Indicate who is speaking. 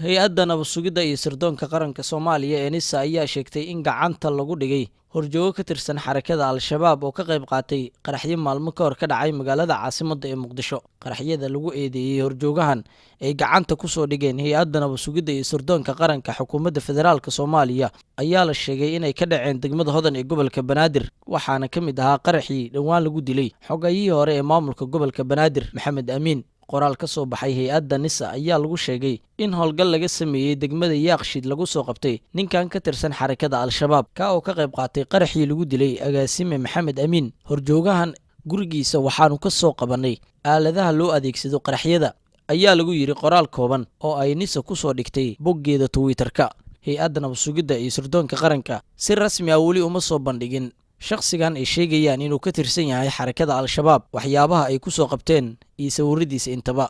Speaker 1: Hay-adda Nabadsugidda iyo Sirdoonka Qaranka Soomaaliya ee NISA ayaa sheegtay in gacanta lagu dhigay horjoogo ka tirsan Xarakada Al-Shabaab oo ka qayb qaatay qaraxyo maalmo ka hor ka dhacay magaalada caasimadda ee Muqdisho. Qaraxyada lagu eedeeyey horjoogahan ay gacanta ku soo dhigeen Hay-adda Nabadsugidda iyo Sirdoonka Qaranka Xukuumadda Federaalka Soomaaliya ayaa la sheegay inay ka dhaceen degmada Hodan ee gobolka Banaadir, waxaana ka mid ahaa qaraxii dhowaan lagu dilay xogayihii hore ee maamulka gobolka Banaadir, Maxamed Amiin. Qoraal ka soo baxay hay-adda NISA ayaa lagu sheegay in howlgal laga sameeyey degmada Yaaqshid lagu soo qabtay ninkan ka tirsan Xarakada Al-Shabaab, ka oo ka qayb qaatay qaraxii lagu dilay agaasime Maxamed Amiin. "Horjoogahan gurigiisa waxaanu ka soo qabannay aaladaha loo adeegsado qaraxyada," ayaa lagu yidhi qoraal kooban oo ay NISA ku soo dhigtay boggeeda Twitter-ka. Hay-adda Nabadsugidda iyo Sirdoonka Qaranka si rasmi ah weli uma soo bandhigin shakhsigan ay sheegayaan inuu ka tirsan yahay Xarakada Al-Shabaab, waxyaabaha ay ku soo qabteen iyo sawiradiisa intaba.